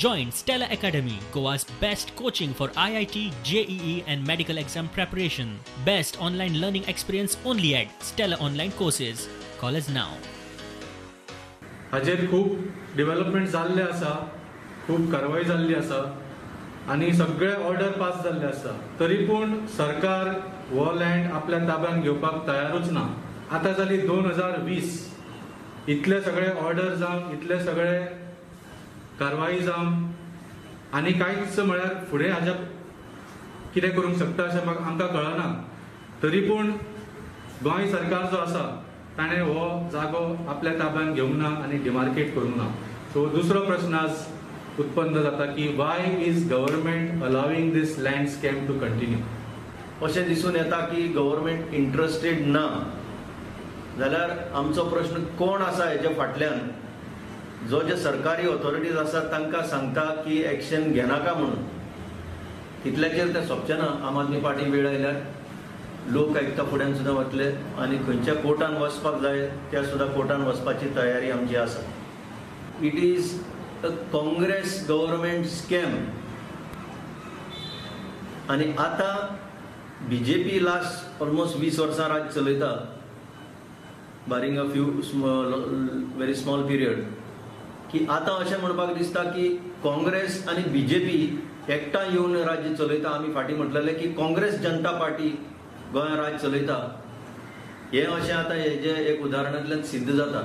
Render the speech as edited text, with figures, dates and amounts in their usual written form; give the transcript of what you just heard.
Join Stellar Academy, Goa's best coaching for IIT, JEE and medical exam preparation. Best online learning experience only at Stellar Online Courses. Call us now. हाजेर खूब development जाल्ले आसा, खूब कारवाय जाल्ली आसा आनी सगळे ऑर्डर पास जाल्ले आसा, तरी पूण सरकार हो लँड आपल्या ताब्यात घेवपाक तयारूच ना. आतां जाली 2020, इतले सगळे ऑर्डर जावन, इतले सगळे कारवाई जावन आनी कांयच म्हळ्यार फुडें हाज्या कितें करूंक शकता अशें आमकां कळना. तरी पूण गोंय सरकार जो आसा ताणें हो जागो आपल्या ताब्यात घेवंक ना आनी डिमार्केट करूंक ना. सो दुसरो प्रश्न आज उत्पन्न जाता की why is government allowing this land scam to continue. अशें दिसून येता की गव्हर्मेंट इंट्रस्टेड ना जाल्यार आमचो प्रश्न कोण आसा हेच्या फाटल्यान, जो जे सरकारी ऑथॉरिटीज आसात तांकां सांगता की एक्शन घेनाका म्हणून, तितल्याचेर तें सोंपचें ना. आम आदमी पार्टी वेळ आयल्यार लोक आयुक्ता फुड्यान सुद्दां वतले आनी खंयच्या कोर्टान वचपाक जाय त्या सुद्दां कोर्टान वचपाची तयारी आमची आसा. It is a Congress government scam. आनी आतां बीजेपी लास्ट ऑलमोस्ट 20 वर्सां राज चलयता, barring a few very small period, की आतां अशें म्हणपाक दिसता की काँग्रेस आनी बीजेपी एकठांय येवन राज्य चलयता. आमी फाटीं म्हटलेलें की काँग्रेस जनता पार्टी गोंयांत राज चलयता, हें अशें आतां हेजें एक उदाहरणांतल्यान सिद्ध जाता.